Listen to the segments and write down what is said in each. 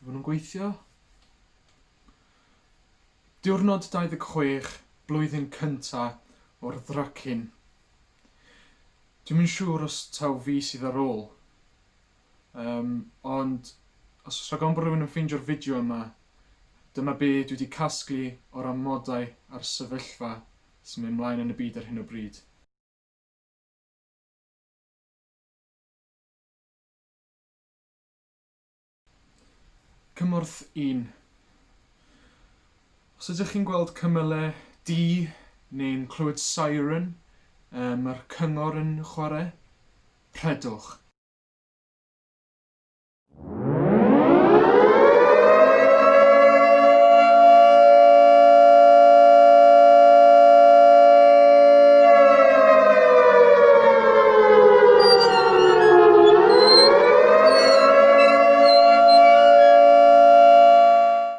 Fy nhw'n gweithio? Diwrnod 26, blwyddyn cynta o'r ddrycin. Dwi'm yn siŵr os taw fi sydd ar ôl. Yym, ond os rhag ofn bod rhywun yn ffeindio'r fideo yma, dyma be dwi 'di casglu o'r amodau a'r sefyllfa sy'n mynd mlaen yn y byd ar hyn o bryd. Cymorth 1. Os ydych chi'n gweld cymylau du neu'n clywed siren, mae'r cyngor yn chwarae, rhedwch.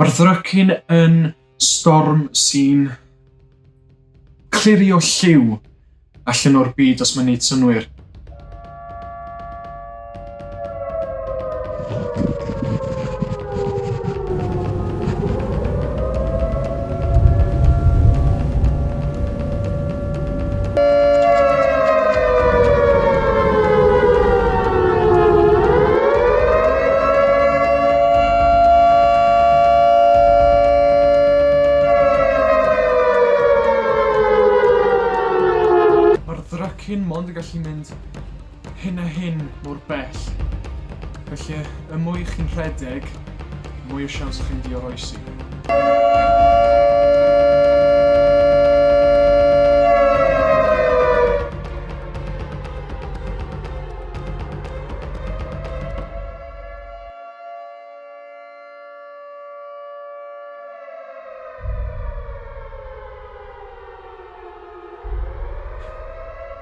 Mae'r ddrycin yn storm sy'n clirio lliw allan o'r byd os mae'n neud synnwyr. Mae'r ddrycin mond yn gallu mynd hyn a hyn mor bell. Felly, y mwy chi'n rhedeg, y mwy o siawns chi'n mynd i oroesi.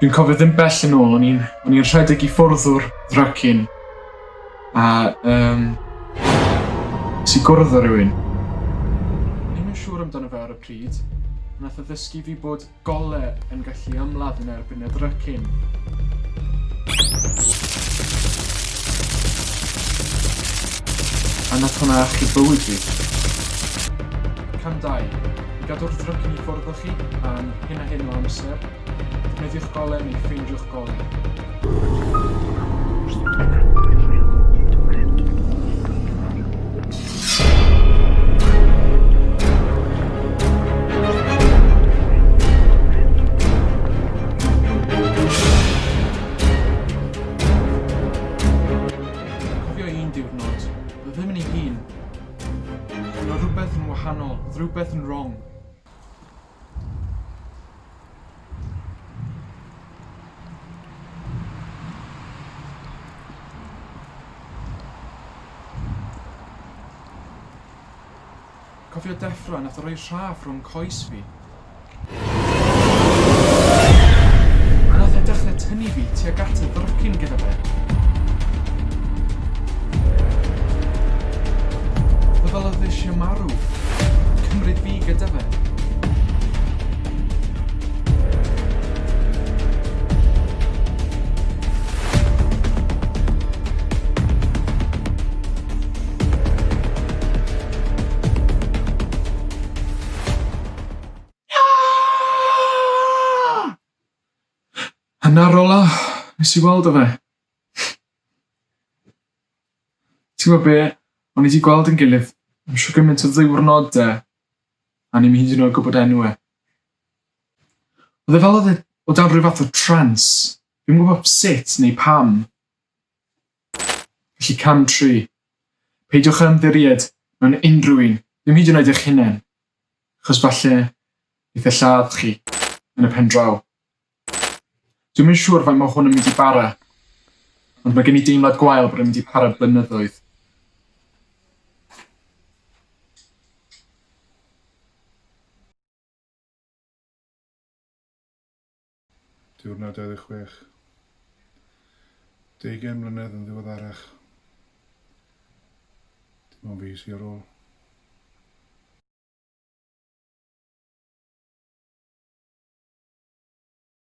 Dwi'n cofio ddim bell yn ôl, o'n i'n o'n i'n rhedeg i ffwrdd o'r ddrycin a yym nes i gwrdd â rhywun. O'n i'm yn siŵr amdano fe ar y pryd, ond nath o ddysgu fi bod Gole yn gallu ymladd yn erbyn y drycin. A nath hwnna achub bywyd fi. Cam 2. I gadw'r ddrycin i ffwrdd o chi am hyn a hyn o amser, defnyddiwch gole neu ffeindiwch gole. Cofio un diwrnod, oedd ddim yn ei hun. Roedd rhywbeth yn wahanol, roedd rhywbeth yn wrong. Cofio deffro a nath o roi rhaff rhwng coes fi. A nath e dechre tynnu fi tuag at y ddrycin gyda fe. Oedd o fel oedd e eisiau marw. Cymryd fi gyda fe. Hanner ola, nes i weld o fe. Ti'n gwybod be? O'n i 'di gweld yn gilydd am shwt gymaint o ddiwrnode a ni'm hyd yn oed gwybod enw e. Oedd e fel oedd e o dan rhyw fath o trance. Dwi'm yn gwybod sut neu pam. Felly cam 3. Peidiwch â ymddiried mewn unrhyw un, ddim hyd yn oed eich hunain, achos falle bydd e lladd chi yn y pen draw. Dwi'm yn siŵr faint mae hwn yn mynd i bara, ond mae gen i deimlad gwael bod e'n mynd i para blynyddoedd. Diwrnod 26. Deugain mlynedd yn ddiweddarach. Dim ond fi sy ar ôl.